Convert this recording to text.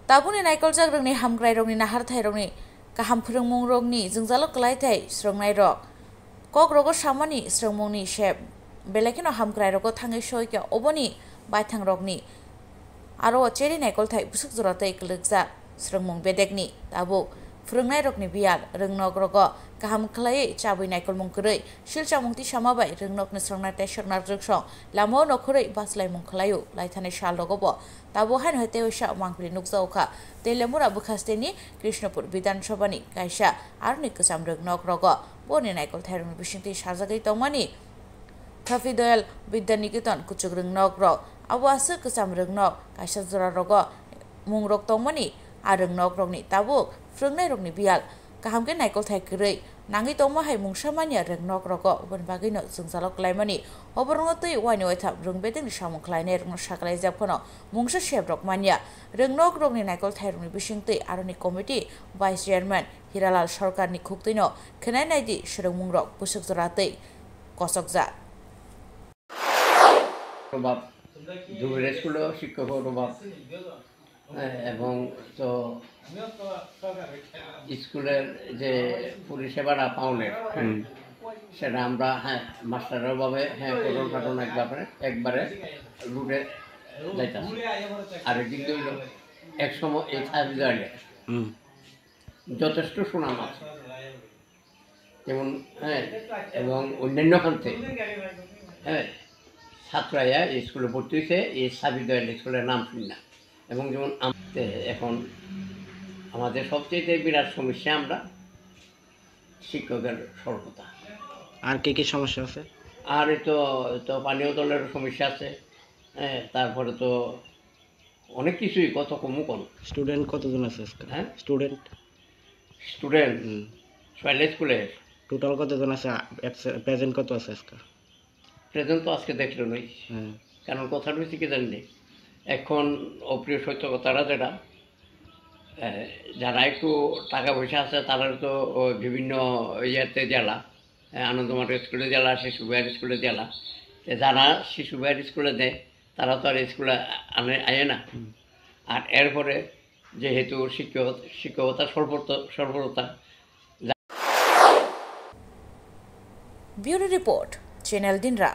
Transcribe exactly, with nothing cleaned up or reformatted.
Tabukni naikoljak rwngni hamkrairokni naharthairokni kaham phwrwngmungrokni jwngjalo kwlaithai srwngnairok. Kokrogo samani srwngmungni se belai kheno hamkrairokgo thangwi soikha oboni baithangrokni aro o cherwi naikolthai bwswk jora tei kwlwkjak srwngmung bedekni tabuk phwrwngnairokni biyal rwngnokrogo kaham khlaiwi chabwi naikolmung kwrwi silchamung tisama bai rwngnokni srwngnai tei srwngnai rwksong lamao nokhorwi baslaimung khlaio. Laithanai salrogo bo tabuk haino hai tei waisa mangpili nukjago kha. Telemura bwkhasteni Krishnapur Bidhan Sabhani kaisa aroni kwcham rwngnokrogo boni naikolthairokni bisingtwi sajagwi tongmani Thapidoyal Bidya Niketan kuchuk rwngnok rok. Abo aswk kwcham rwngnok kaisa jora rogo mungrok tongmani a rwngnok rokni tabuk phwrwngnairokni biyal kaham khe naikolthai kwrwi nangwi tongma hai mungsa manya rwngnok rogo. Oboni bagwino jwngjalo kwlaimani oborokno twi waini waitham rwng bedekni samung khlainai rokno sakalaijak phano mungsa sebrok manya rwngnok rokni naikolthai rokni bisingtwi aroni committee vice chairman Hiralal Sarkarni khuktwino khwnai naidi swrwngmungrok bwswk jora twi kosokjak. অভাব, দুবেলা স্কুলেও শিক্ষকর অভাব, হ্যাঁ, এবং তো স্কুলের যে পরিষেবাটা পাওনের, হ্যাঁ, হুম। সেটা আমরা, হ্যাঁ, মাস্টারের অভাবে, হ্যাঁ, পঠন পাঠন একবারে, একবারে লুটে যাইতাছে। আর একদিক দিয়ে হইলো, এক সময় এই থার্ড লেভেলে হুম। যথেষ্ট সুনাম আছে। যেমন, হ্যাঁ, এবং অন্যান্য খান্তে, হ্যাঁ, ছাত্র আইয়া এই স্কুলে ভর্তি হইছে, এই সাবিদয়াল স্কুলের নাম শুনি না। এবং যেমন আম-, তে এখন আমাদের সবচেয়ে বিরাট সমস্যা আমরা শিক্ষকের স্বল্পতা। আর কি কি সমস্যা আছে? আর এই তো, তো পানীয় জলের সমস্যা আছে, হ্যাঁ, তারপরে তো অনেক কিছুই কত কমু কম। স্টুডেন্ট কতজন আছে আজকে? হ্যাঁ? স্টুডেন্ট? স্টুডেন্ট? হুম। ছয়লা স্কুলে। টোটাল কতজন আছে? অ্যাবসে-, প্রেজেন্ট কত আছে আজকে? প্রেজেন্ট তো আজকে দেখলো নই। হ্যাঁ। কারণ কথাটা হচ্ছে কি জানেন? এখন অপ্রিয় সত্য কথাটা যেটা, এ, যারা একটু টাকা পয়সা আছে তারা তো, ও, বিভিন্ন ইয়েতে জেলা, এ, আনন্দমার্গ স্কুলে জেলা, শিশু বিহার স্কুলে জেলা। তো যারা শিশু বিহার স্কুলে দেয়, তারা তো আর স্কুলে আনে, আয় না। হুম। আর এরপরে যেহেতু শিক্ষক-, শিক্ষকতা স্বল্পতা, স্বল্পতা। Bureau Report, Channel Dinra.